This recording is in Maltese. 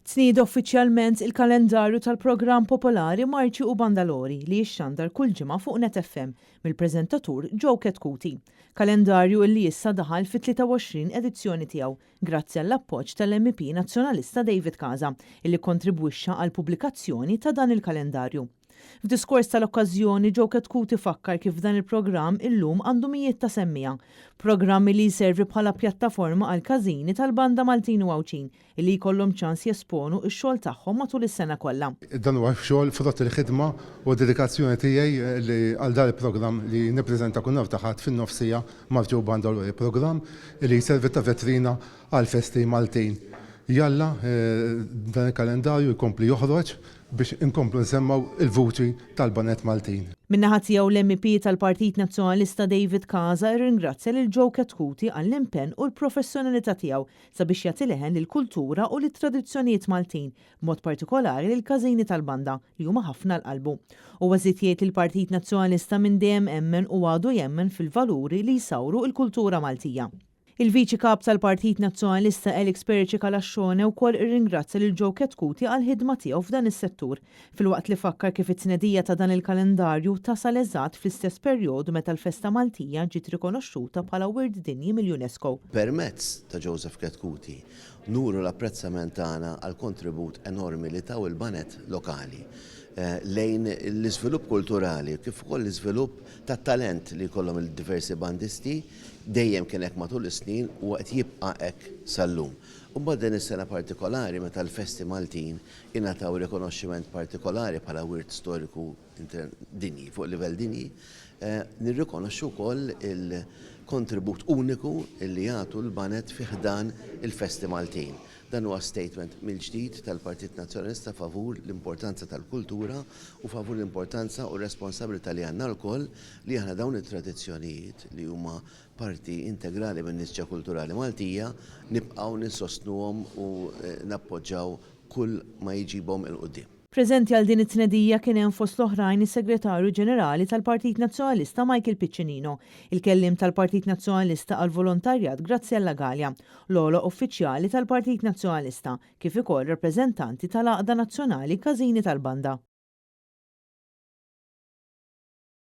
Tnieda uffiċjalment il-kalendarju tal-programm popolari Marċi u Bandalori li jixxandar kull ġimgħa fuq Net FM mill-preżentatur Joe Chetcuti. Kalendarju illi issa daħal fit-23 edizzjoni tiegħu grazzi għall-appoġġ tal-MEP Nazzjonalista David Casa illi kkontribwixxa għall-pubblikazzjoni ta' dan il-kalendarju. F'diskors tal-okkażjoni, Joe Chetcuti fakkar kif dan il-programm illum għandu mijiet ta' semmiegħa. Programm li jservi bħala pjattaforma għall-każini tal-banda Maltin u Għawdxin illi jkollhom ċans jesponu x-xogħol tagħhom matul is-sena kollha. Dan huwa xogħol frott il-ħidma u d-dedikazzjoni tiegħi li għal dan il-programm li nippreżenta kull nhar ta' Ħadd fin-nofs siegħa Marġi u Banda Lori, programm li jservi ta' vetrina għall-festi Maltin. Jalla dan il-kalendarju jkompli joħroġ biex inkomplu nsemmgħu l-vuċi tal-baned Maltin. Min-naħa tiegħu l-MEP tal-Partit Nazzjonalista David Casa rringrazzja lil Joe Chetcuti għall-impenn u l-professjonalità tiegħu sabiex jagħti leħen lill-kultura u lit-tradizzjonijiet Maltin, b'mod partikolari lill-każini tal-banda li huma ħafna għal qalbu. Huwa żied jgħid li l-Partit Nazzjonalista minn dejjem emmen u għadu jemmen fil-valuri li jsawru l-kultura Maltija. Il-Viċi Kap tal-Partit Nazzjonalista Alex Perici Calascione wkoll irringrazzja lil Joe Chetcuti għall-ħidma tiegħu f'dan is-settur, filwaqt li fakkar kif it-tnedija ta' dan il-kalendarju tasal eżatt fl-istess perjodu meta l-festa Maltija ġiet rikonoxxuta bħala Wirt Dinji mill-UNESCO. Permezz ta' Joseph Chetcuti nuru l-apprezzament tagħna għall-kontribut enormi li taw il-baned lokali lejn l-iżvilupp kulturali kif ukoll l-iżvilupp tat-talent li jkollhom il-diversi bandisti. Dejjem kien hekk matul is-snin u qed jibqa' hekk sal-lum. U mbagħad din is-sena partikolari meta l-festi Maltin ingħataw rikonoxximent partikolari bħala wirt storiku dinji, fuq livell dinji, nirrikonoxxu wkoll il-kontribut uniku li jagħtu l-baned fi ħdan il-festi Maltin. Dan huwa statement mill-ġdid tal-Partit Nazzjonalista favur l-importanza tal-kultura u favur l-importanza u r-responsabilità li għandna lkoll li aħna dawn it-tradizzjonijiet li huma parti integrali min-nisġa kulturali Maltija nibqgħu ninsostnuhom u nappoġġaw kull ma jġibhom 'il quddiem. Preżenti għal din it-tnedija kien hemm fost l-oħrajn is-Segretarju Ġenerali tal-Partit Nazzjonalista Michael Piccinino, il-Kelliem tal-Partit Nazzjonalista għall-Volontarjat Graziella Galea, l-għoloq uffiċjali tal-Partit Nazzjonalista, kif ukoll rappreżentanti tal-Għaqda Nazzjonali Każini tal-Banda.